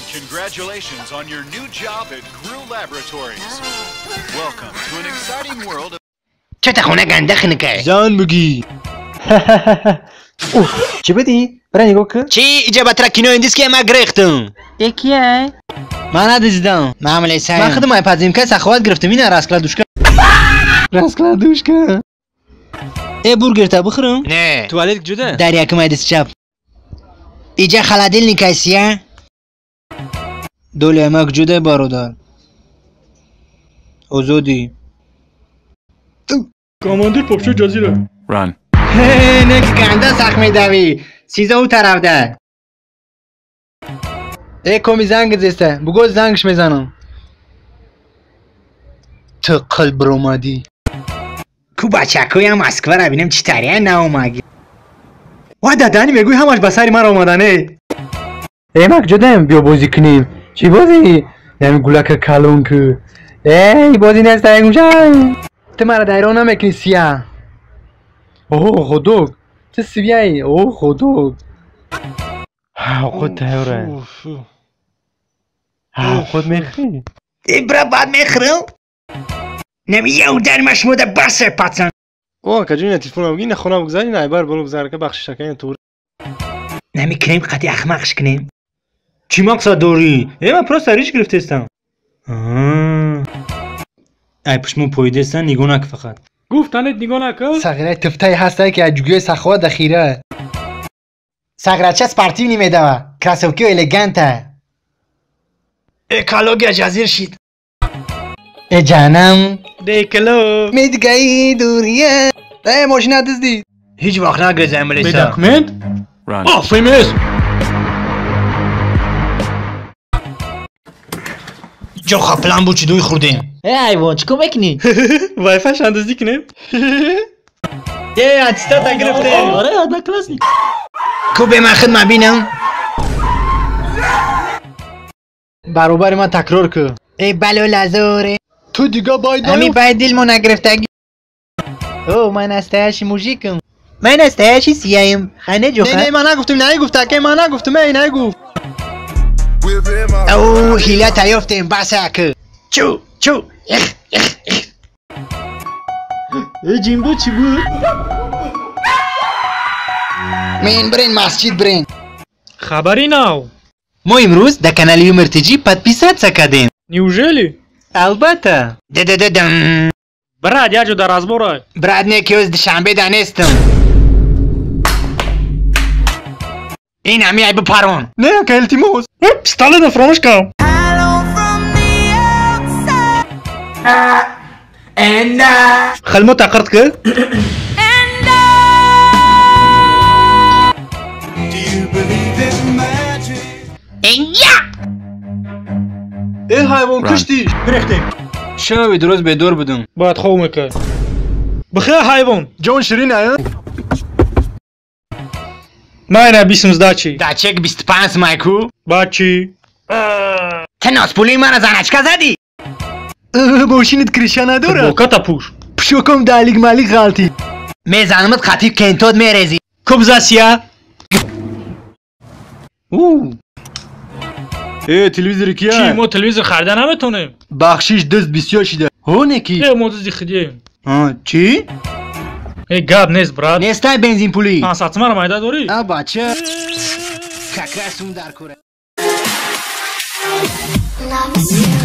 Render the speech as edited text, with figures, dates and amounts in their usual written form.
And congratulations on your new job at Gru Laboratories. Welcome to an exciting world of... چه تا خونه گنده خنکه؟ زن بگی. چی بدی؟ برای نگاه که؟ چی؟ ایجا بطره کینو اندیس که ما گرفتم. یکیه؟ من ندیدم. معامله سعیم. من خودم پذیم که سخاوت گرفتم اینه раскладушка. Раскладушка. ای бургер تا بخورم؟ نه. توالت کجوده؟ در یکم ایدس چپ. ایجا холодильник هستیه؟ دولی ما کجوده برادر؟ آزادی. командир پاپشو جزیره. Run. نه که گنده سخت میدوی. سیزا او طرف ده. ای کمی زنگ زسته بگو زنگش میزنم. تو قلب رومادی. کو بچکوی مسکو را بینم چی تریه ناومگی. وا دادانی میگوی همش به سری من آمدنه. ای ما کجا بیا بازی کنیم؟ چی بازی؟ نمی گولک کلون که. ای بازی نیست اونجا. تو مرا دایره نمیکنی سیاه. اوه خودوک چه سیایی؟ اوه خودوک. خود تیاره. خود میخری؟ ای برا بعد میخرم؟ نمی‌یو در مشموده بسه پاتن. اوه کجا تلفن بگی نه خونه بگذاری نه بار بلو بگذار که بخشش کنی تو. نمیکنیم قطعی احمقش کنیم. چی مقصد داری؟ ای من پروسه ریش گرفتستم. ای پشمو پویدستن نگاه نک فقط. گفتنت نگاه نکن. صغیره تفتای هسته که از جوگی سخاوت دخیره. صغیره چه спортивный میدوه؟ кроссовки элеганта. экология جزیر شید. ای جانم دیکلو میدگی دوریه. ای ماشین دزدی. هیچ وقت نگزم لیسا. به document؟ Run. آه فیمس. جو خپلان بود چی دوی خوردیم. ای حیوان چیکار میکنی؟ وای فای اندازی کنیم. ای اتستا گرفته. آره одноклассник. کو به من خود بینم. برابر من تکرار که. ای بلو لزوره. تو دیگه باید همین باید دلمو نگرفتگی. او من настоящий мужикم. من настоящий سیایم. خانه جو نه نه من نگفتم نه گفت که من نگفتم ای نگفت. او هیله تیافتیم بس که چو چو اخ اخ اخ. ای جیمبو چی بود؟ من برین مسجد برین. خبری ناو. ما امروز در کانال یومر تیجی подписаться کردیم. Неужели? البته. ددددم. براد یا جو در разбора. براد نه که از دوشنبه دانستم. این همی ای بپرون. نه که التیموس. پستاله فراموش کردم. خلمو تقرد که. ای حیوان کشتی. گرفتیم. شب درست بیدار بودم. باید خوب میکرد. بخیر حیوان. جان شیرین اه؟ نه نه بیسم داچی. داچک 25 مایکو. باچی. تناس پولی من از انچکا زدی. ماشینت کریشا نداره. بوکتا پوش. پشوکم دالیگ مالی غلطی. میزنمت خطیب کنتود میریزی. کوبزا سیا. او. ای تلویزیون کیه؟ چی ما تلویزیون خریده نمیتونیم. بخشش دست بسیار شده. هونه کی؟ ای ما دزدی خدیم. ها چی؟ ای گاب نیست براد. نیستای بنزین پولی. 500 تومن مایده داری؟ آ بچه. کاکاسون در کوره. Love is you.